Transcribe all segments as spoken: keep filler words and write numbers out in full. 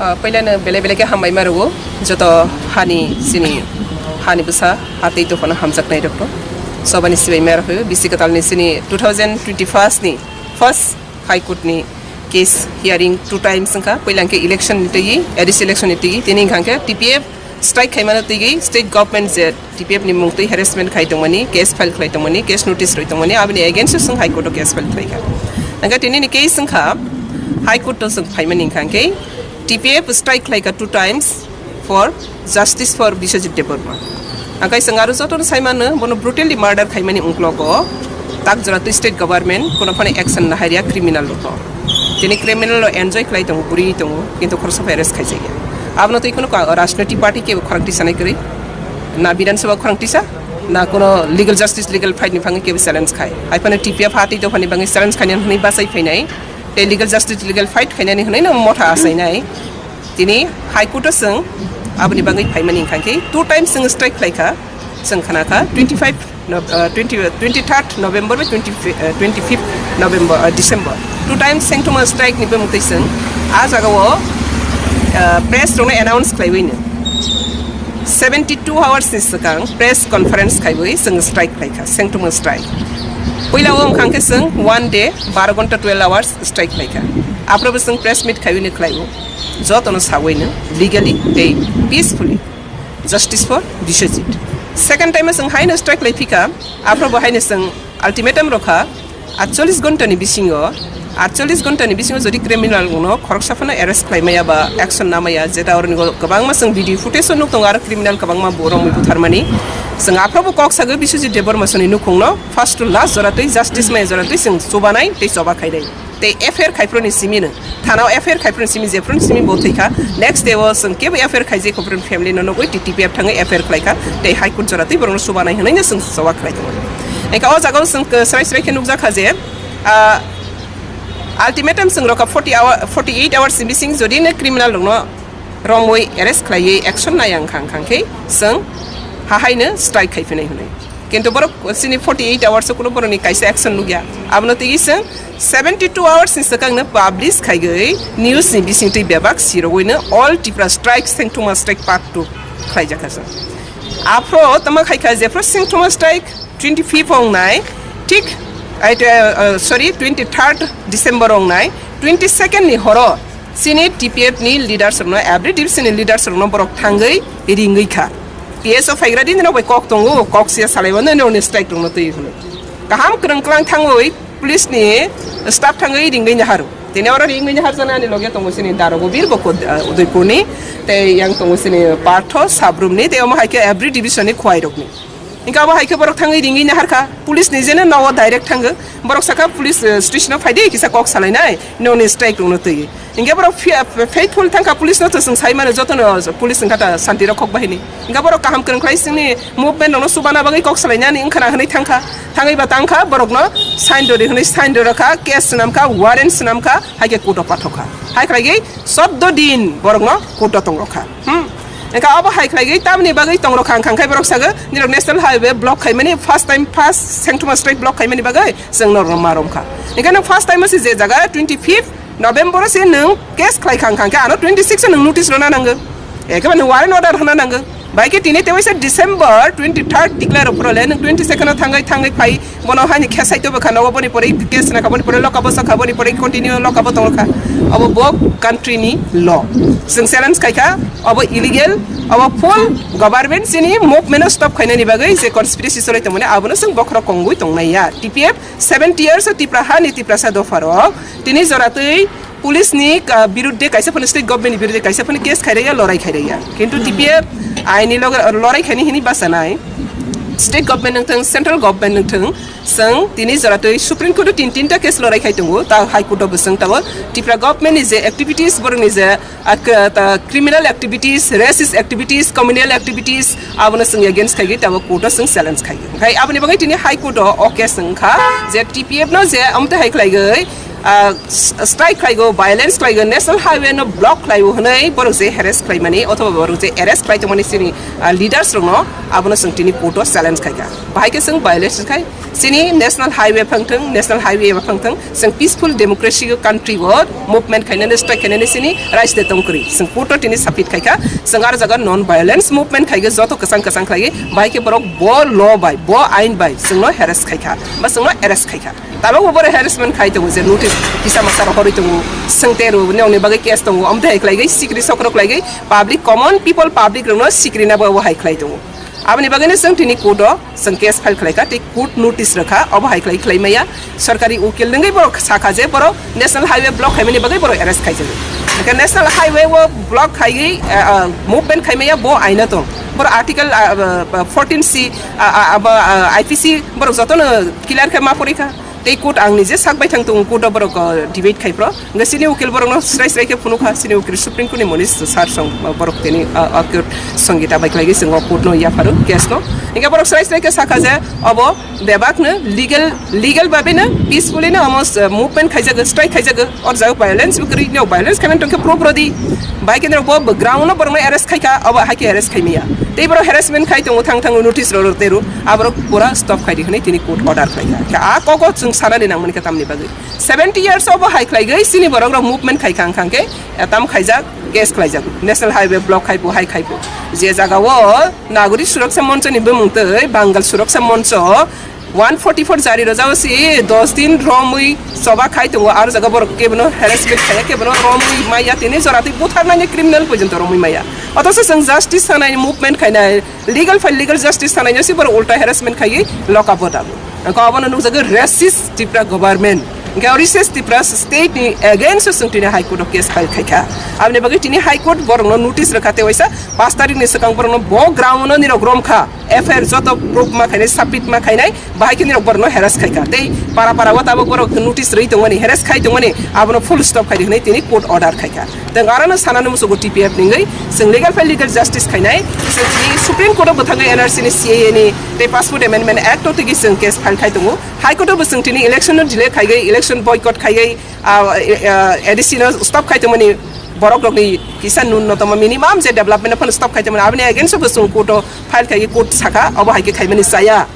Ah, puilano belai belai khe hambai ma rwo joto hani chini hani bwsa hatwi tophano hamjaknai rokno. Sobani sibai ma rwo bisi kwtalni chini two thousand twenty first ni first High Court ni case hearing two times wngkha. Puila hwnkhe election ni twi, A D C election ni twi, tini hwnkha hwnkhe T P F strike khaimano twi state government je T P F ni mung twi harassment khai tongmani, case file khlai tongmani, case notice rwi tongmani, aboni against o chwng High Court o case file khlai kha. Hwnkhe tini ni case wngkha High Court o chwng phaimani hwnkha hwnkhe T P F strike khlai kha two times for justice for Biswajit Debbarma. Hwnkhe chwng aro jotono sai mano bono brutally murder khaimani ungklogo tak jora twi state government kuno phano action nahai riya criminal rokno. Tini criminal rok enjoy khlai tongo, buri tongo, kintu khoroksa bai arrest khaijak ya. Abono twi kheno ka-, rajnoitik party kebo khorang tisanai kwrwi. Na Bidhan Sabha khorang tisa, na kuno legal justice, legal fight ni bangwi kebo challenge khai. Hai phano T P F hati dophani bangwi challenge khainani hwnwi bachai phainai. Tei legal justice, legal fight khainani hwnwi no motha achainai. Tini High Court o chwng aboni bagwi phaimani hwnkha khe two times chwng strike khlai kha, chwng khna kha twenty five no, uh, twenty, twenty third November bai twenty, uh, twenty fifth November, uh, December. Two times sengthoma strike ni bemutwi chwng a jaga o, uh, press rokno announce khlaiwi no seventy two hours ni swkang press conference khaiwi chwng strike khlai kha, sengthoma strike. Puila o wngkha khe chwng one day baro ghonta twelve hours strike khlai kha. Aphro bo chwng press meet khaiwi no khlai o. Jotono sawi no legally tei peacefully justice for Biswajit. Second time chwng haino strike lai phika, aphro bo haino chwng ultimatum rokha, atchollis ghonta ni bisingo, atchollis ghonta ni bisingo jodi criminal no khoroksa phano arrest khlai maya ba action na maya, jeta oroni go kwbangma chwng video footage o nuk tongo, aro criminal kwbangma bo romwi butharmani. Chwng aphro bo kok sagwi Biswajit Debbarma soni nukhung no first to last jora twi justice maya jora twi chwng chubanai tei choba khainai. Tei F I R khaiphru ni simi no, thana o F I R khaiphru ni simi, jephru ni simi bo thwi kha. Next day o chwng kebo F I R khaijak, khopru ni family no nugwi T P F thangwi F I R khlai kha. Tei High Court jora twi borok no chubanai hwnwi no chwng choba khlai tongo. Engkha o jaga o chwng, uh, srai srai khe nukjak kha je, uh, ultimatum chwng rokha forty hour, forty eight hours ni bising jodi no criminal rok no romwi arrest khlaiwi action nai ang khang khang khe chwng hahai no strike khai phinai hwnwi. Kintu borok chini forty eight hours o kuno borok ni kaisa action nukya. Abono twi chwng seventy two hours ni swkang no publish khaigwi news ni bising twi bebak sirogwi no All Tripura Strike, Sengthuma Strike Part two khlai jakha chwng. Aphro tama khai kha jephru Sengthuma Strike twenty fifth ong nai, thik, ai te, uh, sorry, twenty third December ong nai, twenty second ni horo chini T P F ni leaders rokno, every division ni leaders rokno borok thangwi ringwi kha. P S O phaigra din rok bai kok tongo, kok sia salai wano no ni strike rokno twi hwnwi. Kaham kwrwng kwlang thangwi police ni staff thangwi ringwi naharu. Tini oro ringwi nahar jana ani loge tongo chini Darogo Bir Boko, uh, Udaipur ni, tei yang tongo chini Partho Sabrum ni, tei omo hai khe every division ni khwai rokni. Hingke abo hai khe borok thangwi ringwi naharkha, police ni jene nogo direct thango. Borok sakha police, eh, station o phaidi kisa kok salainai, noni strike rokno twi. Hingke borok fia-, faithful thangkha police no, to chwng sai mano jotono police wngkha ta santi rok kok bahini. Hingke borok kaham kwrwng khlai chwngni movement rokno chubana bagwi kok salainani wngkhana hwnwi thangkha. Thangwi ba tangkha borokno sign rwdi hwnwi sign rwkha, case swnamkha, warrant swnamkha, hai khe court o pathokha. Hai khlaiwi soddo din borokno court o tongrokha. Hmm. Engkha obo hai khlaiwi tamni bagwi tongrokha, wngkha khe borok sago, nirok national highway block khaimani first time, first Sengthuma strike block khaimani bagwi chwng norokno ma romkha. Engkha nang first time o se je jaga twenty fifth November o se nwng case khlai kha, wngkha khe ano twenty six o nwng notice rwna nango. Ekhe ba nwng warrant order rwna nango. Bai khe tini tewaisa December twenty third declare rw phuru le nwng twenty second o thangwi thangwi phai. Bono haini khe saito bwkha nogo, boni pore case nakha, boni pore lokabo sakha, boni pore continue lokabo tongkha. Obo bo country ni law. Chwng challenge khaikha, obo illegal, obo full government chini movement no stop khainani bagwi je conspiracy cholai tongmani abono chwng bokhorok kongwi tongnai ya. T P F seventy years o Tipra hani Tiprasa dopha rok tini jora twi police ni, ah, birudde kaisa phano state government ni birudde kaisa phano case khairaya, lorai khairaya. Kintu T P F aini loge lorai khaini hini bachanai. State government nung thung, central government nung thung, chwng tini jora twi Supreme Court o tin tinta case lorai khai tongo, ta High Court o bo chwng tabok Tripura government ni je activities, borok ni je, ah, k-, ta criminal activities, racist activities, communal activities, abono chwng against khai tabok court o chwng challenge khai. Khai aboni bagwi tini High Court o o case wngkha je T P F no je amte hai khlaiwi Ah, s- strike khlaigo, violence khlaigo, national highway no block khlaigo hwnwi borok je harass khlaimani othoba borok je arrest khlai tongmani chini, ah, leaders rokno abono chwng tini court o challenge khaikha. Bahai khe chwng violence khai chini national highway phangthwng, national highway phangthwng, chwng peaceful democracy country o movement khainani, strike khainani chini rights de tongkwrwi. Chwng court o tini submit khaikha, chwng aro jaga non violence movement khaigwi joto kwchang kwchang khlaiwi, bahai khe borok bo law bai, bo ain bai chwngno harass khaikha ba chwngno arrest khaikha. Tabukbo borok harassment khai tongo je notice kisa masa rok horwi tongo, swngte rw nokni bagwi case tongo, omo tei hai khlaigwi sikri sokrok khlaigwi public, common people, public rokno sikri nabo obo hai khlai tongo. Aboni bagwino chwng tini court o chwng case file khlaikha tei court notice rwkha, obo hai khlai khlai maya. Sorkari ukil nungwi borok sakha je borok national highway block khaimani bagwi borok arrest khaijago. Hwnkhe national highway o block khaiwi, ah, ah, movement khaimaya bo aina tong. Borok article, ah, ah, fourteen C, ah, ah, abo, ah, I P C borok jotono clear khe ma porikha. Tei court ang nije sak bai thang tongo, court o borok, uh, debate khai phro. Hwnkhe chini ukil borokno srai srai khe phunukha, chini ukil Supreme Court ni moni sir song, uh, borok tini, uh, uh, court songita bai khlaigwi chwng o court no yapharo case no. Hwnkhe borok srai srai khe sakha je obo bebak no legal, legal babe no peacefully no omo, uh, movement khaijago, strike khaijago, or jago violence bo kwrwi no violence khaimani tongkhe proof rodi. Bai khe norok bo, bo ground no borokno arrest khaikha, obo hai khe arrest khaimaya. Tei borok harassment khai tongo thang thang notice rw rw tei rw. Aborok pura stop khai di hwnwi tini court order khlai kha. Khe a kok o chwng sanani nangmani khe tamni bagwi. Seventy years obo hai khlaigwi chini borok rok movement khai kha wngkha khe, eh, tam khaijak, case khlaijak. National highway block khai bo hai khai bo. Je jaga o Nagori Suraksha Moncho ni bumung tei Bangal Suraksha Moncho one forty four jari rojak si dos din romwi choba khai tongo, aro jaga borok kebono harassment khaiya, kebono romwi maya, tini jora tei butharnani criminal porjonto romwi maya. Otoso chwng justice sanai movement khainai, legal file, legal justice sanai no si borok ulta harassment khaiwi lock up o dago. Hwnkhe obono nukjago racist Tripura government. Hwnkhe o racist Tripura state ni against o chwng tini High Court o case file khaikha. Aboni bagwi tini High Court borokno notice rwkha tei waisa paanch tarikh ni swkang borokno bo ground no nirok romkha. F I R joto proof ma khainai, submit ma khainai, bahai khe nirok borokno harass khaikha. Tei para para o tabuk borok notice rwi tongmani, harass khai tongmani, abono full stop khai di hwnwi tini court order khaikha. Tei arano sanani musugo T P F ningwi chwng legal file, legal justice khainai. Chwng tini Supreme Court o bwthagwi N R C ni C A A ni tei Passport Amendment Act o tigi chwng case file khai tongo. High Court o bo chwng tini election no delay khaigwi, election boycott khaigwi, ah, eh, ah, A D C no stop khai tongmani, borok rokni kisa nunnotomo minimum je development no phano stop khai tongmani, aboni against o bo chwng court o file khai court sakha, obo hai khe khaimani chaya.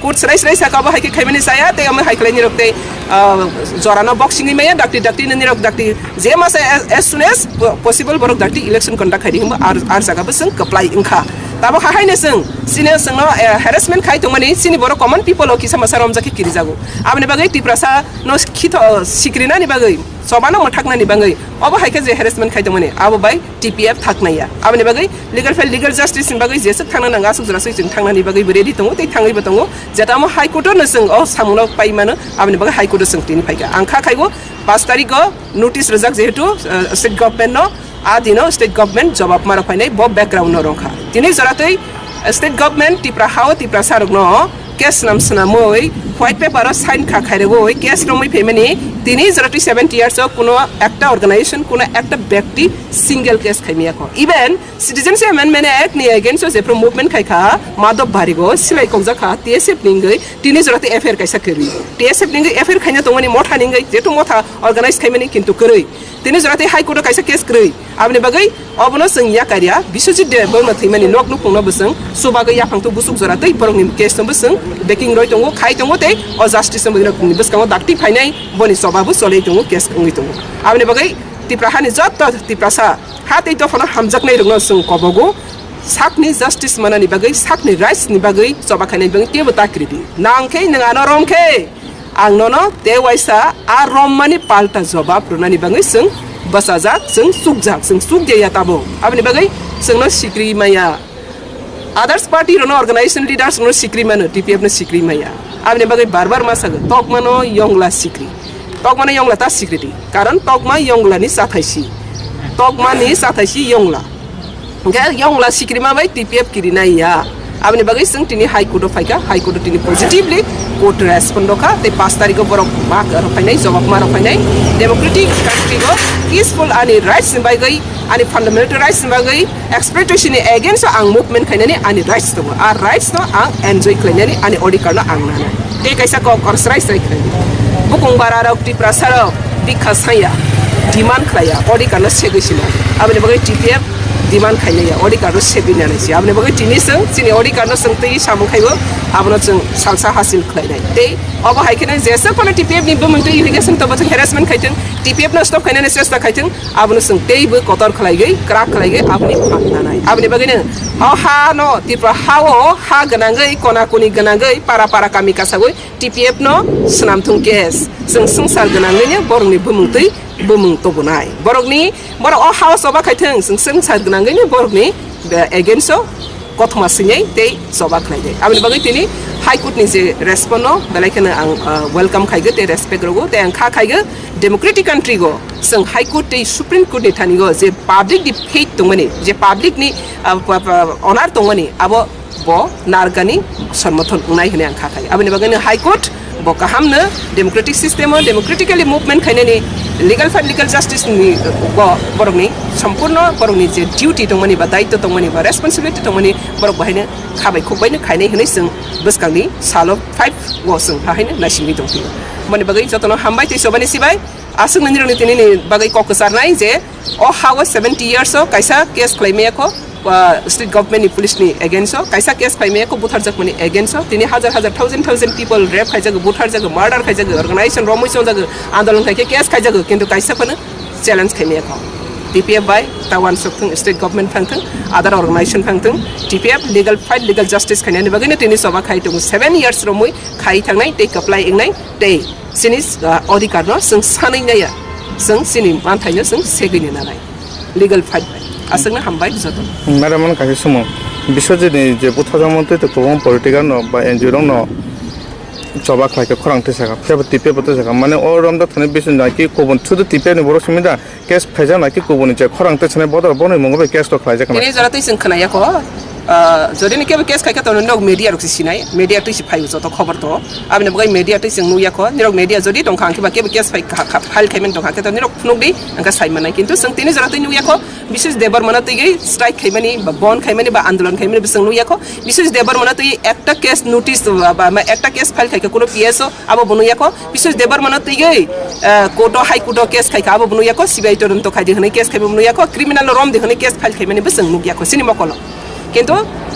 Court srai srai sakha, obo hai khe khaimani chaya, tei omo hai khlaini rok tei, ah, jorano boxing ni maya, dakti dakti nini rok dakti je masa as, as soon as po- possible borok dakti election conduct khai di hwnba ar, ar jaga bo chwng kwplai wngkha. Tabuk hahaino chwng chini chwngno, eh, harassment khai tongmani chini borok common people o kisa masa romjak khe kirijago. Aboni bagwi Tiprasa no khitho, sikrinani bagwi, chobano mwthaknani bagwi, obo hai khe je harassment khai tongmani, abo bai T P F thaknai ya. Aboni bagwi legal file, legal justice ni bagwi jeswk thangna nango, aswk jora swk chwng thangnani bagwi bo ready tongo tei thangwi bo tongo. Jeta omo High Court o no chwng o samung no pai mano, aboni bagwi High Court o chwng tini phaikha. Ang kha khaibo paanch tarikh o notice rwjak jehetu, uh, state government no, a dino state government jobab ma rok phainai bo background no rwngkha. Tini jora twi state government Tipra ha o Tiprasa rok no case swnam swnamwi white paper o sign kha khairogwi case romwi phaimani, tini jora twi seventy years o kuno ekta organization, kuno ekta byakti single case khaimaya kho. Even Citizenship Amendment Act ni against o jephru movement khai kha, Madhav Barik o silai kokjak kha, T S F ni wngwi tini jora twi F I R kaisa kwrwi. T S F ni wngwi F I R khaina tongmani motha ni wngwi, jehetu motha organize khaimani kintu kwrwi. Tini jora twi High Court o kaisa case kwrwi. Aboni bagwi obono chwng yakarya, Biswajit Debbarma thwimani nok nukhungno bo chwng chubagwi yaphang twi busuk jora twi borokni case no bo chwng backing roi tongo, khai tongo tei o justice no bwskango dakti phainai boni choba bo cholwi tongo, case wngwi tongo. Aboni bagwi Tipra hani joto Tiprasa ha tei dophano hamjaknai rokno chwng kobogo, sakni justice manani bagwi, sakni rights ni bagwi choba khainai bagwi kebo ta kridi. Nang khe nwng ano rom khe, ang nono tei waisa a rommani palta jobab rwnani bagwi chwng bwchajak, chwng chukjak, chwng chukjaya tabuk. Aboni bagwi chwngno sikri maya. Others party rokno, organization leaders rokno sikri mano, T P F no sikri maya. Aboni bagwi bar bar ma sago, tokmano yongla sikri. Tokmano yongla ta sikri di. Karon tokma yongla ni chathaisi. Tokma ni chathaisi yongla. Hwnkhe yongla sikrima bai T P F kirinai ya. Aboni bagwi chwng tini High Court o phaikha, High Court o tini positively court respond rokha, tei paanch tarikh o borok ma rok phainai, jobab ma rok phainai. Democratic country o peaceful ani rights ni bagwi, ani fundamental rights ni bagwi, exploitation ni against o ang movement khainani ani rights tongo. A rights no ang enjoy khlainani ani odhikar no ang nanai. Tei kaisa kok kor srai srai khlai. Bukung bara rok, Tiprasa rok, Bikha saya, demand khlaiya, odhikar no segwi sino. Aboni bagwi T P F demand khainaiya, odhikar no segwi nanai si. Aboni bagwi tini chwng chini odhikar no chwng twi samung khaibo, abono chwng salsa hasil khlainai. Tei obo hai kheno jesa phano T P F ni bumung twi allegation tobo thwng, harassment khaithwng, T P F no stop khainani chesta khaithwng, abono chwng teibo kotor khlaigwi, kwrak khlaigwi aboni phan nanai. Aboni bagwi no o ha no Tripura ha o ha gwnangwi, kona koni gwnangwi, para para kami kasagwi T P F no swnam thung case. Chwng swngchar gwnangwino borokni bumung twi bumung tubunai. Borokni, borok o ha o choba khaithwng, chwng swngchar gwnangwino borokni, eh, against o kothoma swinai tei choba khlainai. Aboni bagwi tini High Court ni je response no belai kheno ang, ah, welcome khaigo tei respect rogo tei ang kha khaigo democratic country go chwng High Court tei Supreme Court ni thani go je public ni faith tongmani, je public ni, ah, pa-, pa-, honor tongmani abo bo nargani somorthon wngnai hwnwi ang kha khai. Aboni bagwi no High Court bo kaham no democratic system o democratically movement khainani legal fight, legal justice ni bo borokni sompurno borokni je duty tongmani ba daitto tongmani ba responsibility tongmani borok bahaino khabai khukbai no khainai hwnwi chwng bwskangni salo five o chwng hahaino naisingwi tongphio. Aboni bagwi jotono hambai tei chobani sibai aswkno nirokni tinini bagwi kok kwcharnai je o ha o seventy years o kaisa case khlai maya kho, ah, state government ni police ni against o kaisa case khlai maya kho butharjakmani against o tini hajar hajar thousand thousand people rape khaijago, butharjago, murder khaijago, organization romwi chonjago, andolon khai khe case khaijago, kintu kaisa phano challenge khai maya kho. T P F bai ta wansuk thung, state government phang thung, other organization phang thung, T P F legal fight, legal justice khainani bagwi no tini choba khai tongo, seven years romwi khai thangnai tei kwplai wngnai tei chini, ah, odhikar no chwng sanwi naiya, chwng chini manthaino chwng segwini nanai. Legal fight bai. Aswkno hambai joto. Madam, ano kaisa sumo. Biswajit ni je butharjakmani twi kwbangma political no ba N G O rok no choba khlai khe khorang twi saka. Phiya bo T P F bo twi saka. Mane o romda thani bising nai ki kubun sudu T P F ni borok simi da case phaijak nai ki kubun ni je khorang twi sanai bodol bonoi mungo bai case to khlai jak nai. Tini jora twi chwng khwnaya kho. Ah, jodi ni kebo case khai khe to nok media rok se sinai. Media twi se phai joto khobor to. Aboni bagwi media twi chwng nukya kho. Nirok media jodi tongkha ang khe ba kebo case phai kha-, kha-, file khaimani tongkha khe to nirok phunuk di, ang kha sai manai. Kintu chwng tini jora twi nukya kho, Biswajit Debbarma no twi strike khaimani, ba bon khaimani, ba andolon khaimani bo chwng nukya kho. Biswajit Debbarma no twi ekta case notice ba, ba, ba ekta case file khai khe kuno P S o abo bo nukya kho. Biswajit Debbarma no twi, eh, court o, High Court o case khai kha abo bo nukya kho. C B I todonto khai di hwnwi case khai bo nukya kho. Criminal no rom di hwnwi case file khaimani bo chwng nukya kho. Chini mokolo. Kintu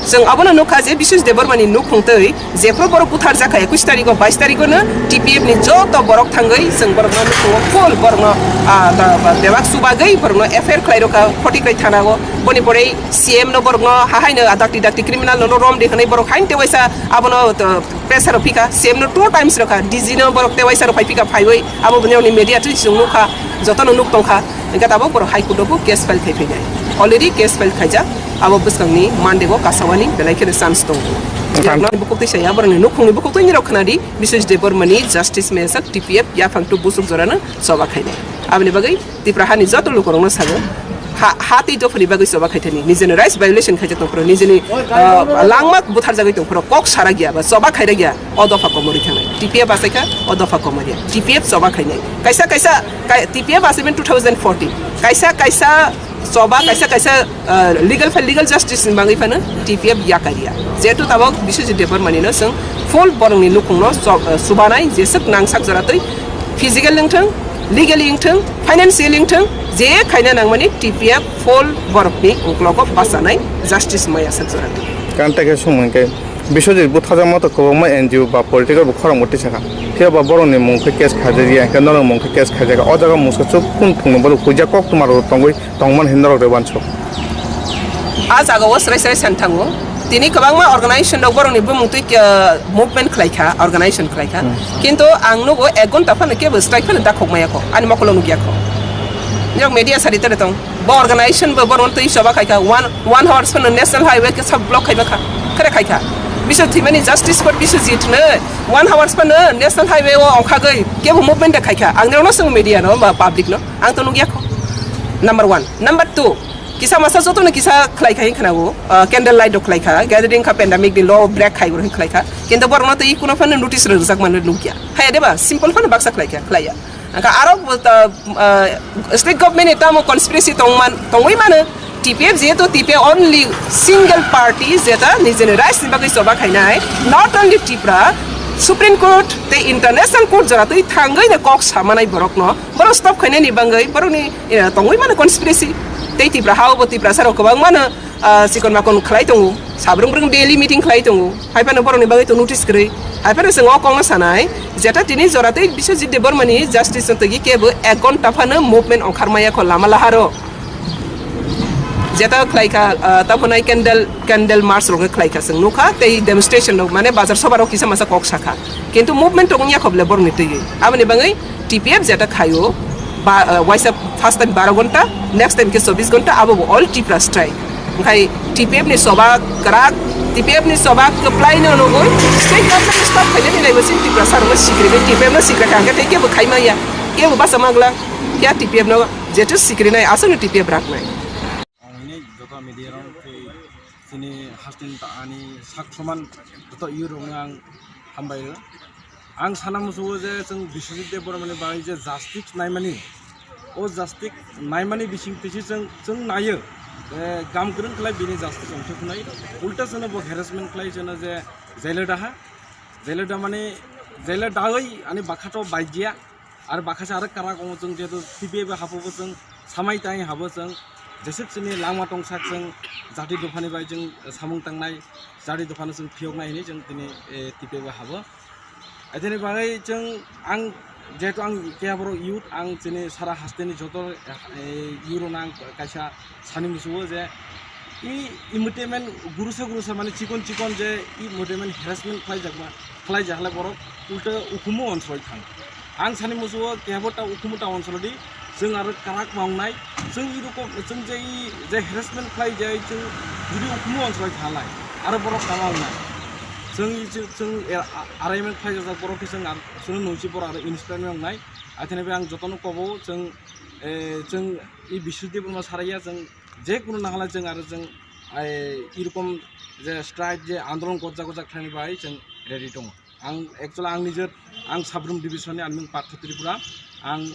chwng abono nukha je Biswajit Debbarma ni nukhung twi jephru borok buthar jakha ekush tarikh o, bais tarikh o no T P F ni joto borok thangwi chwng borok no nukhung o full borok no, ah, ta-, ba-, bebak chubagwi borok no F I R khlai rokha Khotiklai thana o. Boni pore C M no borok no hahai no dakti dakti criminal no, no rom di hwnwi borok hain tewaisa abono, to, pressure rok phikha, C M no two times rokha, D G no borok tewaisa rok phai phikha phaiwi abo bini rokni media twi chwng nukha, joto no nuk tongkha. Hingke tabok borok High Court o bo case file khai phainai. Already case file khaijak, abo bwskangni Monday o kasawani belai kheno chance tongo. Nirokno bukhuk twi saya, borokni nukhungni bukhuk twi nirok khwnadi, Biswajit Debbarma ni justice maya sak T P F yaphang tu busuk jorano choba khainai. Aboni bagwi Tripura hani joto lukurokno sago, ha, ha tei dophani bagwi choba khaithani, nijeni rights violation khaijak tongphuru, nijeni, ah, langma butharjagwi tongphuru, kok sarakya ba choba khairakya, o dopha komorwi thangnai. T P F achaikha, o dopha komorya. T P F choba khainai. Kaisa, kaisa, kai-, T P F achaimani two thousand fourteen. Kaisa, kaisa choba, kaisa, kaisa, ah, legal file, legal justice ni bagwi phano T P F yakarya. Jehetu tabok Biswajit Debbarma ni no chwng full borokni nukhungno cho-, ah, chubanai jeswk nangsak joratwi physical wngthwng, legally wngthwng, financially wngthwng, je khaina nangmani T P F full borokni uklogo bachanai justice maya sak joratwi. Kan ta khe sumung khe Biswajit butharjakma to kwbangma N G O ba political bo khorang bo tisakha. Phiya ba borokni mung khe case khaijak ya, hingke norok mung khe case khaijak. O jaga mungsa chuk kun thungno borok huijak kok twma rok tongwi tongmani hinwi norok de uansuk. A jaga o srai srai san thango. Tini kwbangma organization rok borokni bumung twi, ah, movement khlai kha, organization khlai kha. Hmm. Kintu ang nugo ek ghonta phano kebo strike phano dakhok maya kho, ani mokolo nukya kho. Nirok media sari tare tong. Bo organization bo borokno twi choba khai kha, one, one hours phano national highway kisa block khai kha, khere khai kha. Biswajit thwimani justice for Biswajit hwnwi one hours phano national highway o ongkhagwi kebo movement de khai kha. Ang norokno swng media no ba public no, ang to nukya kho. Number one. Number two, kisa masa jotono kisa khlai kha hinwi khwnago, ah, candle light rok khlai kha, gathering kha pandemic ni law break khai bo hinwi khlai kha. Kintu borokno twi kuno phano notice rwjak mano nukya. Haya de ba, simple phano baksa khlai kha, khlai ya. Angkha aro bo ta, ah, state government ni tamo conspiracy tongman, tongwi mano, T P F jehetu T P F only single party jeta nijeni rights ni bagwi choba khainai, not only Tripura, Supreme Court tei International Court jora twi thangwi no kok samanai borokno, borok stop khainani bangwi borokni, eh, tongwi mano conspiracy. Tei Tipra hao bo Tiprasa rok kwbang mano, ah, chikon makon khlai tongo, sabrung brung daily meeting khlai tongo, hai phano borokni bagwi to notice kwrwi. Hai phano chwng o kokno sanai, jeta tini jora twi Biswajit Debbarmani justice no twi kebo ek ghonta phano movement ongkhar maya kho lama laharo. Jeta khlai kha, ah, tamo nai candle, candle march rok khlai kha, chwng nukha, tei demonstration rok, mane bazar soba rok kisa masa kok sakha. Kintu movement rok wngya kho bole borokni twiwi. Aboni bagwi T P F jeta khaio, ba, ah, waisa first time baro ghonta, next time khe chobbish ghonta, abo bo all Tipra strike. Wngkhai T P F ni soba kwrak, T P F ni soba kwplai no nugwi state government stop khainani naibo chini Tiprasa rokno sikri bai T P F no sikra kha, hwnkhe tei kebo khai maya, kebo basa magla, kya T P F no jeto sikrinai, aswkno T P F raknai. Ang hwnwi joto media rok tei chini hasteni ta ani sak soman joto youth rokno ang hambai rw. Ang sana musugo je chwng Biswajit Debbarmani bagwi je justice naimani, o justice naimani bising twi se chwng, chwng naio, eh, gam kwrwng khlai bini justice ongthoknai. Ulta chwngno bo harassment khlai chwngno je jailo daha, jailo da mani jailo dawi ani bakhato baijiya. Ar bakha se aro kwrak wngo chwng jehetu T P F bai habo bo chwng samai tai habo chwng jeswk chini langma tongsak chwng jati dophani bai chwng samung tangnai jati dophano chwng phiyoknai hinwi chwng tini, eh, T P F bai habo. Aithani bagwi chwng ang jehetu ang khe borok youth ang chini sara hasteni joto, eh, youth rokno ang kaisa sani musugo je i entertainment gurusa gurusa mane chikon chikon je i entertainment harassment khlai jakma khlai jakle borok ulta ukumu onsoloi thang. Ang sani musugo kebo ta ukumu ta onsolodi chwng aro kwrak ma wngnai. Chwng i rokom chwng je i je harassment khlai je chwng jodi ukumu onsoloi thalai aro borok kama wngnai. Chwng i chwng, chwng, eh, a-, arraimen khlai jak borok khe chwng ar chwng nungsi borok aro inspire wngnai. Athene be ang jotono kobo chwng, eh, chwng i Biswajit Debbarma saraiya chwng je kunu nahala chwng aro chwng ai irokom je strike je andolon gojak gojak thani bai chwng ready tongo. Ang actually ang nije ang Sabrum division ni, ani mung Partha Tripura. Ang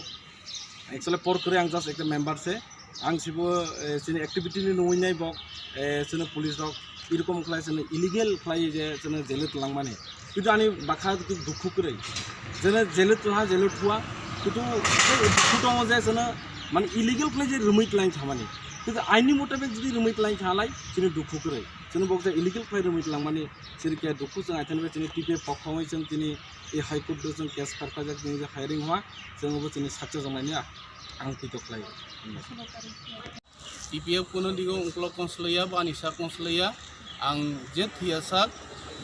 actually por kwrwi ang just ekta member se. Ang sibo, eh, chini activity ni nungwi nai bok, eh, chini police rok irokom khlai chini illegal khlai je chini jele twlangmani. Kintu ani bakha dukhu kwrwi. Jene jele twla, jele thua. Kintu dukhu tongo je chini mane illegal khlai je rwmwi twlang thamani. Kintu aini motabek jodi rwmwi twlang thalai chini dukhu kwrwi. Chini bok je illegal khlai rwmwi twlangmani chini khe dukhu chwng aithani bai chini T P F pokha wngwi chwng tini e High Court o chwng case file khlaijak tini je hiring hwa chwng obo chini sakcha jonglaini ang twitok khlai. T P F kuno digo ungkolok konsolaiya, bo ani sak konsolaiya. Ang je thwiya sak,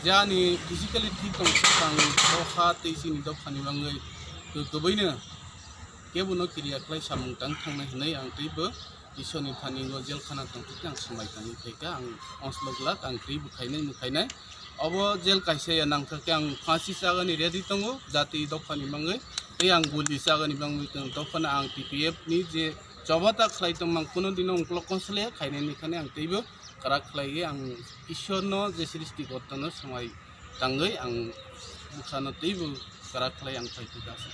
je ani physically thik tong sak, ang dopha tei chini dophani bangwi kwbwino kebono kiriya khlai samung tang thangnai hwnwi ang teibo Iswrni thani o jel khana tong thik ang swmai tangwi phaikha, ang onslok glak, ang teibo khainai mwkhainai. Obo jel kaisa ya nangkha khe ang phasi chagani ready tongo, jati dophani bangwi. Tei ang guli chagani bangwi tong dophano ang T P F ni je choba ta khlai tongmang kuno dino ungkolok konsolaiya khainani khani ang teibo kwrak khlaiwi ang Ishwarno je srishti gortano swmai tangwi ang bwkhano teibo kwrak khlai ang phai khe gasa.